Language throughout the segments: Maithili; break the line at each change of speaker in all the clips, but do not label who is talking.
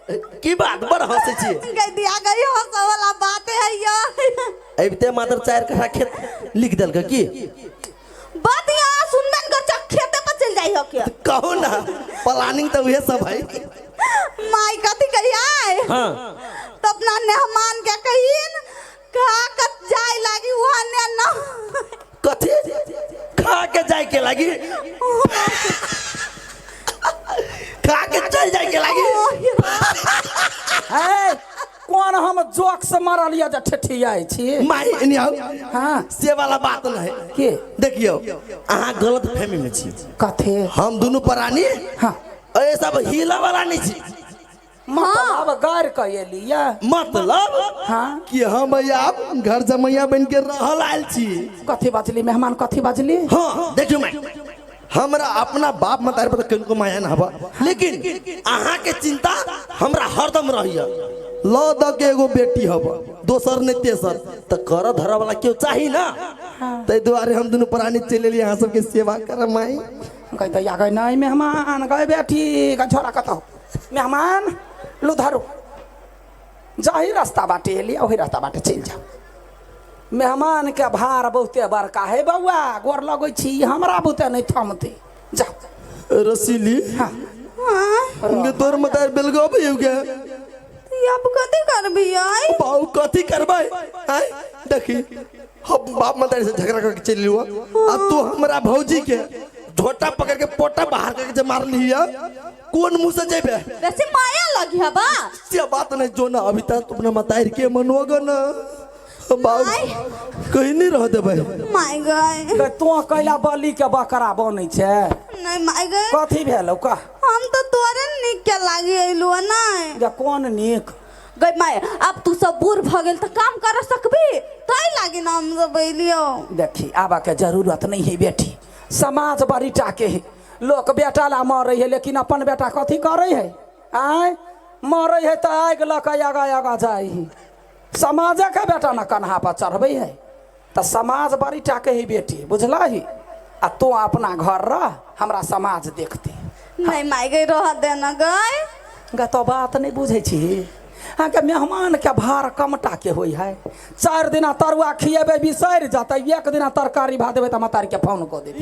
की बात बड़ हंसै छियै?
गई दिया गई हंसऽ वाला बात है यो।
अबिते मात्र 4 कट्ठा खेत लिख देलकै की?
बात यहाँ सुनबे न कर, खेते पर चल जाइ हो के।
कहू ना, प्लानिंग तऽ उहे सब है।
माई कथी कहिए? तो अपना मेहमान के कहिन खा के जाय लागी वहाँ ने ना।
कथी खा के जाय के लागी? खा के चल जाय के लागी?
हे, कोन हम जोक से मारल यऽ जे ठेठियाइ छी?
माई, एनी आउ।
हाँ।
से वाला बात नहीं।
के?
देखियौ, अहाँ गलत फहमी में छी।
कथी?
हम दुनू प्राणी ए सब हिला वाला नहीं छी।
मतलब गारि कऽ एली यऽ?
मतलब कि हम आब घर जमैया बन के रहल आयल छी।
कथी बजली मेहमान, कथी बजली?
हाँ, देखियौ माई, हमरा अपना बाप मतारी पर किनको माया ना हवा, लेकिन अहाँ के चिंता हमरा हरदम रहिया। ल द के एगो बेटी हब, दोसर नहीं तेसर, तऽ कर धरऽ वाला केओ चाही ना। ताहि दुआरे हम दुनू प्राणी चलि एलियै अहाँ सबके सेवा करऽ माई।
गई दैया गई, नहीं मेहमान, गई बेटी गई, छोरा कतौ मेहमान लू धरू। जाही रास्ता बाटे एली ओही रास्ता बाटे चलि जाओ। मेहमान के भार बहुते बड़का है। बौआ, गोर लगै छी, हमरा बुते नहीं थमते, जाओ।
रसीली।
हाँ।
गे तोर मतार बेलगो भइयो गे।
अब कथी करबी आई?
बाऊ, कथी करबै आय? देखी, हम बाप मतारी से झगड़ा करके चलि लियो आ तू हमरा भौजी के झोटा पकड़ के पोटा बाहर करके जे मारली है, कोन मुंह से जेबे?
वैसे माया लगी है बा।
से बात नहीं, जो ना अभी तक अपना मतारी के मनोग ना बाऊ, कहीं नहीं रह देबै।
माय गए।
गई, तू कैला बलि के बकरा बनै छै?
नहीं माय गए।
कथी भेलौ, कह।
हम तो तोरे नीक के लागी अइलू नहीं।
जे कोन नीक?
गई माय, अब तू सब बूढ़ भ गेल तऽ काम कर सकबी, तै लागी ना हम सब अइलियो।
देखी, आबऽ के जरूरत नहीं है बेटी। समाज बड़ी टाके है। लोक बेटा ला मरै है, लेकिन अपन बेटा कथी करै है? आँय, मरै है तऽ आगि लऽ कऽ आगाँ आगाँ जाइ है। समाजक बेटा न कन्हा पर चढ़बै है, तऽ समाज बड़ी टाके है बेटी, बुझलही? आ तू अपना घर रह, हमरा समाज देखते।
नहीं माय गई, रह देना गई।
गे, तो बात नहीं बुझै छी? अहाँके मेहमानके भार कमटा के होइ है। 4 दिना तरुआ खिएबै, बिसरि जेतै। एक दिना तरकारी भात देबै तऽ मतारीके फोन कऽ देबै।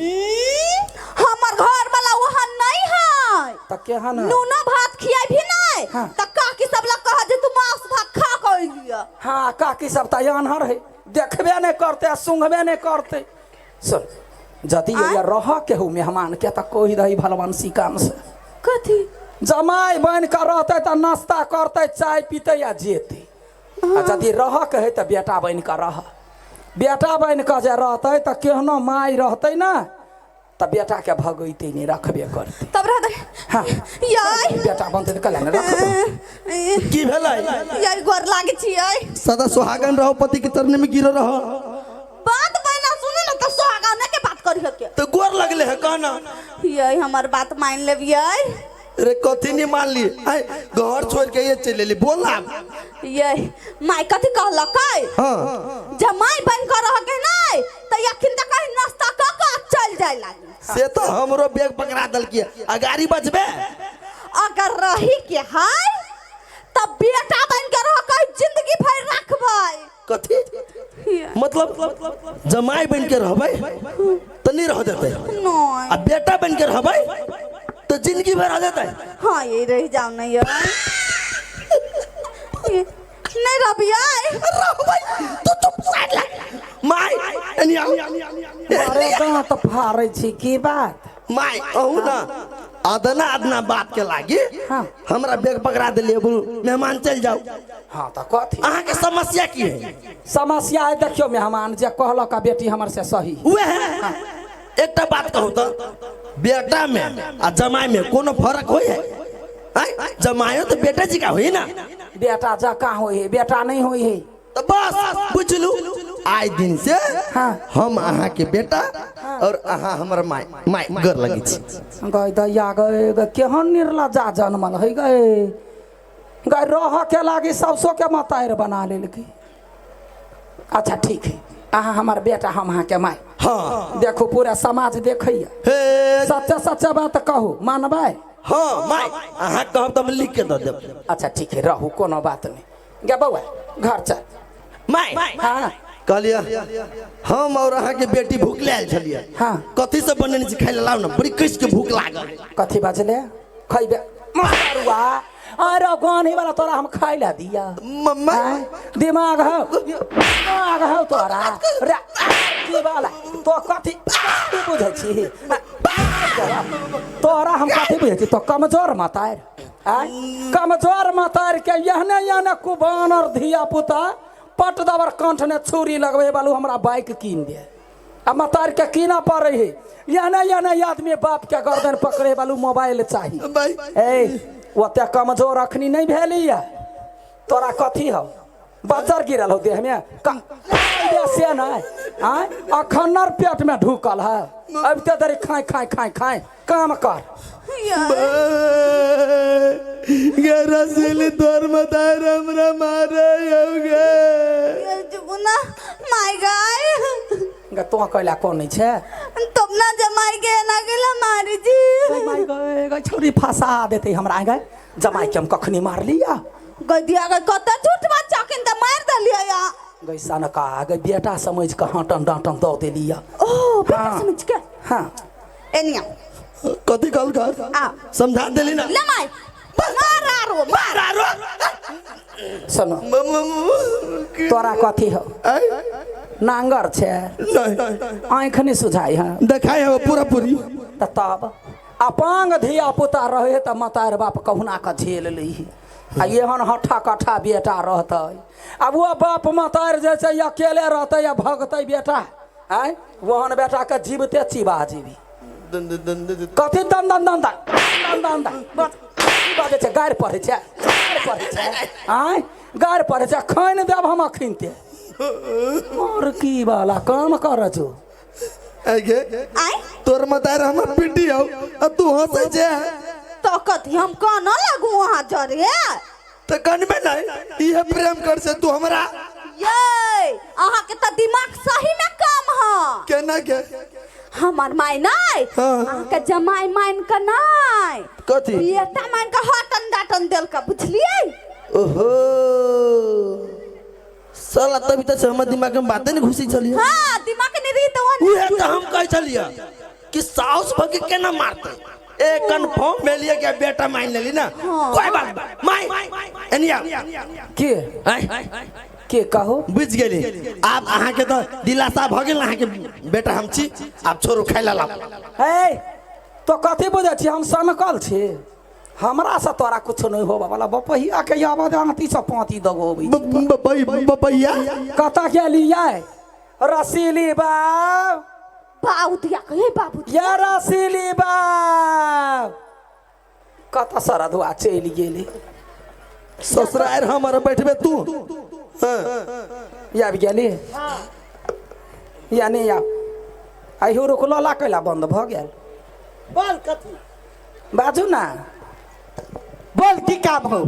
हमर घर वाला वहाँ नहीं है।
तऽ केहन है?
नूना भात खियाई भी नहीं। त काकी सब लग कह जे तू मांस भात खा के अइलिया।
हाँ, काकी सब तऽ आन्हर है, देखबे नहि करतै आ सुंघबे नहि करतै। सुन, यदि रह के हो मेहमान के तऽ कहि दही भलवंशी काम से।
कथी?
जमाइ बनि कऽ रहतै तऽ नाश्ता करतै, चाय पीतै आ जेतै। आ यदि रह के है तऽ बेटा बनि कऽ रह। बेटा बनि कऽ जे रहतै तऽ केहनो माय रहतै ने तऽ बेटाके भगैतै नहि, रखबे करतै।
तब रह दे। याय।
बेटा बनतै तऽ कल्याण रखबै।
की भेलै?
याय, गोर लागे छियै।
सदा सुहागन रहो, पति के चरण में गिरो रहो।
बात बहना सुनू ना, तो सुहागाने के बात करियो के।
तो गोर लगले है, कहना।
याय, हमर बात मान लेबियै?
रे, कथी नहीं मान ली? आय, घर छोड़ के ये चले ली, बोल ना।
ये माय कथी कहलकै? जमाई बन के रह के नहीं त अखिन तक कहीं नाश्ता क के चल जाय लागी।
से तो हमरो बैग पकड़ा दलकी आ गाड़ी बचबे।
अगर रही के है तब बेटा बन के रह के जिंदगी भर रखबै।
कथी मतलब? जमाई बन के रहबै तो नहीं रह देते?
नहीं।
आ बेटा बन के रहबै तो जिंदगी भर रह देते?
हाँ, यही रह जाओ ना यार, नहीं रबिया।
रहबै तू चुप साइड लग। माय, एनी आउ।
अरे, दाँत फाड़ै छी, की बात?
माय, अहू ना अदना अदना बात के लागी हमरा बैग पकड़ा दिलिए, बोलू मेहमान चल जाओ।
हाँ, तऽ कथी?
अहाँ के समस्या की है?
समस्या है, देखियौ मेहमान, जे कहलक आ बेटी हमर से सही।
उहे है। एकटा बात कहू तऽ बेटा में आ जमाई में कोनो फर्क होय है? आँय? जमाइयो तो बेटा जी का होई ना?
बेटा जकाँ होइ है, बेटा नहीं होइ है।
तो बस बुझलू, आइ दिन से हम अहाँ के बेटा और अहाँ हमर माय। माय, गर लगी छी।
गई दैया गए गए, केहन निर्लज्जा जनमल है गए गए। रह के लागी सबसो के मतारि बना लेलकै। अच्छा, ठीक है, अहाँ हमर बेटा, हम अहाँके माय। देखू, पूरा समाज देखैया।
हे।
सच्चा सच्चा बात कहू, मानबै?
हाँ माय, अहाँ कहब तऽ हम लिख के दऽ देब।
अच्छा ठीक है, रहू, कोनो बात नहीं। गे बौआ, घर चल।
माय,
हाँ।
कहलियै हम और अहाँके बेटी भूख आयल छलियै।
हाँ।
कथी सब बनेने छी खाइ लए लाउ ने, बड़ी कस के भूख लागल।
कथी बजले? खैबे मरुआ? अरे गाने वाला तोरा हम खाइ ला दिया?
मम्मा।
आँय? दिमाग हौ, दिमाग हौ तोरा रे की वाला? तो कथी तू बुझै छी? तोरा हम कथी बुझै छी? तो कमजोर मतार, आँय, कमजोर मतार के एहने एहने कुबानर धिया पुता पट दबर कंठ ने छुरी लगबै बालू हमरा बाइक कीन दे, आ मतार के कीना पड़े है। एहने एहने आदमी बाप के गर्दन पकड़े बालू मोबाइल चाही।
भाई।
ए, ओते कमजोर अखनी नहीं भेली है। तोरा कथी हौ, बज्जर गिरल हौ देह में से नहीं? आँय, अखनर पेट में ढुकल है अब ते धरि खाय खाय खाय खाय काम कर।
रसीली तोर मतार हमरा मारे गे।
ना माय गाय।
गे, तो कैला कोन नहीं छे?
तब ना जमाई के ना गेला मारी जी।
गै माय गै, गै छौरी फंसा देते हमरा। गै जमाई के हम कखनी मारलिया?
गदिया के कत झूठ बात चकिन त मार देलियै या।
गै सनका, गै बेटा समझ के हटन डांटन दऽ देलिया।
ओ बेटा
हाँ।
समझ के?
हाँ।
एनिया।
कथी कहल कर?
आ।
समझा देली ना।
ले माय, मार आरो मार।
आरो।
सुनो, तोरा कथी हो? नांगर छे?
नहीं।
आँख नहीं सुझाई है?
देखाई हो पूरा पूरी।
त तब अपांग धिया पुता रहे त मतार बाप कहुना के झेल ली, आ एहन हट्ठा कट्ठा बेटा रहतै, आ वो बाप मतार जे छै अकेले रहतै या भगतै बेटा, आँय, ओहन बेटा के जीवते चिबा जीबी। कथी दन दन दन दन दन दन दन बस की बाजै छै? गारि पढ़ै छै, गारि पढ़ै छै, आँय, गारि पढ़ै छै। खानि देब हम अखिनते। और की वाला काम कर जो।
गे।
आय।
तोर मतार हमर पिटी हो आ तू हंसै छे?
तो कथी हम काना लागू वहां जरे?
त कनबे नहीं, इहे प्रेम कर से तू हमरा।
ये अहाँ के त दिमाग सही में काम ह।
केना के?
हमर माय नहीं,
हाँ।
अहाँ के जमाई मान के नहीं।
कथी?
बेटा मान के हटन डाटन देल के, बुझलियै?
ओहो साला, तभी तो हमर दिमाग में बातें नहीं घुसी छलिए।
हाँ, दिमाग नहीं रही तो वहाँ।
उहे तो हम कहै छलिए कि साउस भगे केना मारते, ए कंफर्म भेलिए के बेटा मान लेली ना।
हाँ।
कोई बात माय, एनिया।
के?
आय।
के कहो?
बुझ गेली। आब अहाँके तो दिलासा भऽ गेल, अहाँके बेटा हम छी। आब छोड़ू, खाइ ला लाउ।
हे, तो कथी बुझै छी? हम सनकल छी? हमरा से तोरा कुछ नहीं होबा वाला। बपहिया के आवाज आंती से पांती दगोबै।
बपैया।
कतऽ गेलियै रसीली बाब?
बाबू दिया कहे बाबू।
या रसीली बाब, कतऽ सरधुआ चलि गेली?
ससुरार हमर बैठबे तू? हाँ।
आबि गेली या नहि आब? अहियो रुकलो ला कैला बन्द भऽ गेल?
बोल, कथी?
बाजू ना।
बोल, की काम हो?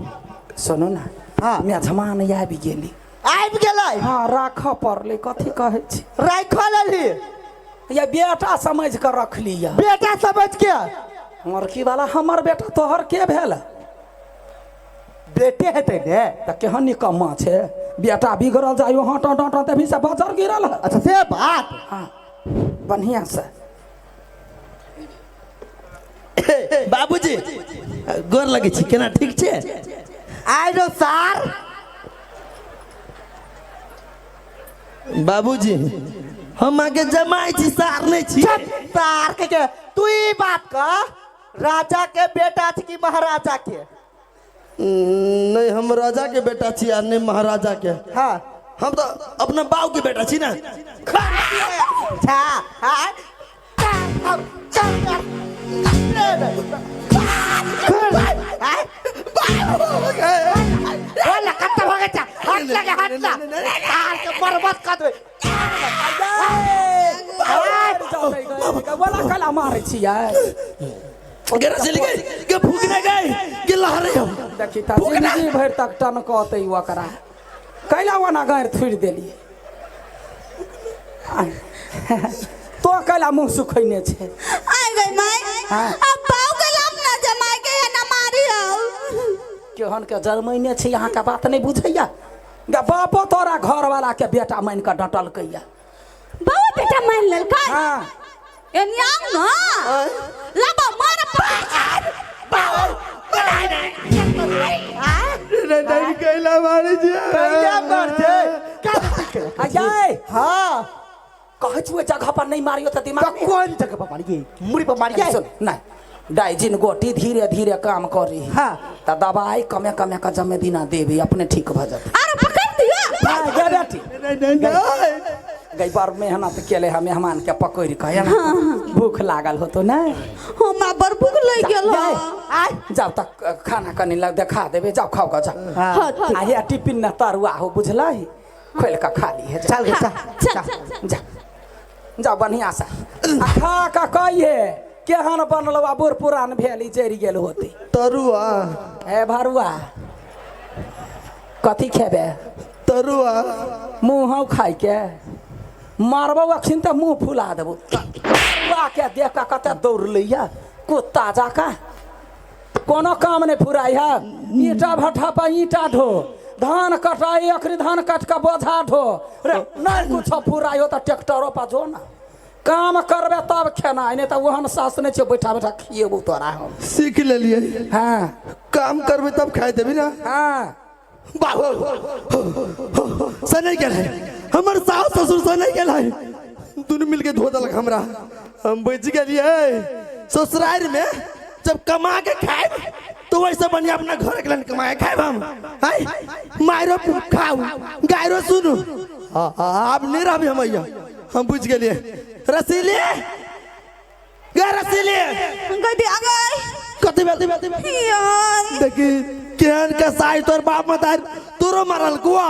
सुनू ना।
हाँ।
मेजमान आबि गेली।
आबि गेलै?
हाँ, राखऽ पड़लै। कथी कहै छी?
राखि लेली?
या बेटा समझ कऽ रखली या।
बेटा समझ के?
हमर की वाला, हमर बेटा तोहर के भेल?
बेटे हेतै ने।
तऽ केहन निकम्मा छै बेटा, बिगड़ल जाइयो। हँ, टन टन तभी से बजर गिरल है।
अच्छा, से बात।
हाँ, बढ़िया से।
बाबूजी, गोर लगै छी। केना, ठीक छै?
आइ रो सार।
बाबूजी, हम अहाँके जमाइ छी, सार नहि छी।
चुप सार के के तू ई बात कह, राजा के बेटा छी कि महाराजा के?
नहि हम राजा के बेटा छी आ नहि महाराजा के।
हाँ।
हम तऽ अपना बाप के बेटा छी ना।
अच्छा, हाँ, चल, चल, चल। आय? बोल, कत्ता भगे जा? हट लगे, हट ला। सार के बर्बाद कर देबै।
बोला, कला मारै छियै?
गे रसीली गई, गे फूकने गई, गे लहरे हम।
देखी तऽ जिंदगी भरि तक टनकतै ओकरा। कैला ओना गारि थुड़ि देलियै? तो कैला मुँह सुखैने छै?
आइ गई माय।
हाँ।
अब बाऊ के अपना जमाई के
केहन के जरमैने छै अहाँके बात नहि बुझैया गे बापो तोरा घरवाला के बेटा मानि कऽ डटलकैया।
बाबा बेटा मान लेलकै।
हाँ।
एनी आउ ना। लाबा मार
नहीं कैला मारे जी।
कैला मारते?
अजय
हाँ
कहै छी ओहि जगह पर नहीं मारियो तऽ दिमाग
तो कौन जगह पर मारिए? मुड़ी पर मारिए?
सुन नहीं डाइजिन गोटी धीरे धीरे काम करी।
हाँ।
तऽ दवाई कमे कमे के जमे दिना देबी अपने ठीक भऽ जेतै।
अरे पकड़ दिया।
हाँ, गे बेटी।
नहीं नहीं
गई बार मेहनत केले हम मेहमान के पकड़ के ना भूख लागल होतो ना।
हमरा बड़ भूख लागि गेल
हँ। जाओ तक खाना कनी लग देखा देबे जाओ खाओ गा जाओ।
हाँ।
आ हे टिफिन न तरुआ हो बुझलही खोल के खा ली है।
चल गे चल।
चल चल
जा जा बढ़िया से आ खा का कहिए केहन बनल बा बूढ़ पुरान भेल जरि गेल होते।
तरुआ
हे भरुआ कथी खेबे?
तरुआ
मुँह खाइ के मारबौ अखन तऽ मुँह फुला देबौ। तरुआ के देख कऽ कते दौड़लैया कुत्ता जकाँ। कोनो काम नहि फुराइ है। ईटा भट्ठा पर ईटा ढो धान कटाई अखनी धान काट कऽ बोझा ढो रे नहि कुछो फुराइ हो तऽ ट्रैक्टरो पर जो ना काम करबे तब खेनाइ नहि तऽ ओहन सास नहि छै बैठा बैठा खिएबौ तोरा हम।
सीख लेलिए।
हाँ
काम करबे तब खाइ देबी ना।
हाँ
बाबू से नहीं गेल है हमर सास ससुर से नहीं गेल है दुनू मिलके धो देलक हमरा। हम बचि गेलिए ससुराल में जब कमा के खाएब तो वैसे बढ़िया अपना घर के कमा के खाएब हम। हाय मारो खाऊ गायरो सुनू। आब नहीं रहबे हम अइया। हम बुझि गेलिए। रसीले गे रसीले
गई आ गई।
कथी भेल?
यार
देखी केहन कसाई तोर बाप मतार तोरो मारल कुआ।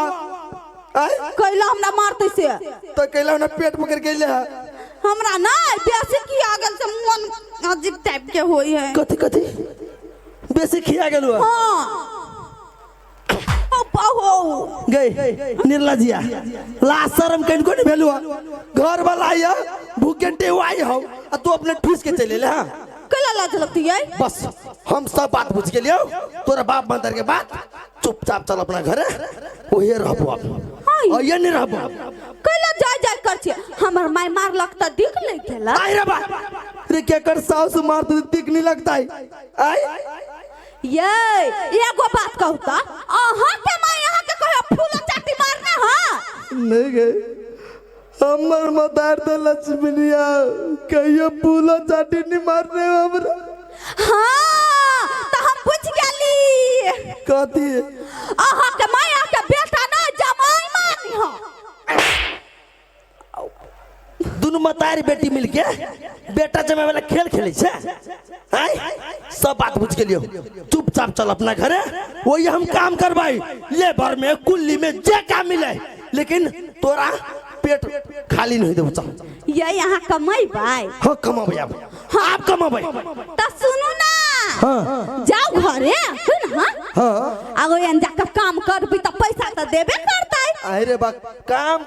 कैला हमरा मारते से
तो कैला हमरा पेट पकड़ के ले
हमरा नहीं बेसी खिया गेल से मन अजीब टाइप के होई है।
कथी कथी बेसी खिया गेल?
हाँ ओ बाहो
गई निर्लजिया लाज शरम कनको नहीं भेलु। घर वाला आया भूखे टेवाई हो आ तू अपने ठूस के चले ले। हाँ
कैला लाज लगती है?
बस हम सब बात बुझ गेलियो तोरा बाप मंदर के बात। चुपचाप चल अपना घरे ओहे रहबो आप
हाय।
ये नहीं रहबो।
कैला जाय जाय कर छी हमर माय मारलक त दिख नहीं गेला।
आई रे बा रे के कर सास मार तो दिख नहीं लगता है। आई
ये एगो बात कहू त अहाँ के माय अहाँ के कहे फूल चाटी मारना। हां
नहीं गए हमर मदार तो लक्ष्मणिया कहियो फूल चाटी नहीं मारने हमरा।
हां त हम बुझ गेली।
कथी?
अहाँ के माय अहाँ के बेटा ना जमाई मारनी। हां
दुनू मतारी बेटी मिलके बेटा जमाई वाला खेल खेले छे। आय सब बात बुझ गेलियो। चुपचाप चल अपना घरे वही हम काम करबाई लेबर में कुल्ली में जे काम मिले लेकिन तोरा पेट खाली नहीं देबो। चल
ये यहाँ कमाई बाई।
हाँ कमाबै आप। हाँ आप कमाबै
त सुनू ना।
हाँ
जाओ घरे सुन। हाँ
हाँ
आगो यहाँ जाकर काम करबी त पैसा त देबे करतै।
अरे बा काम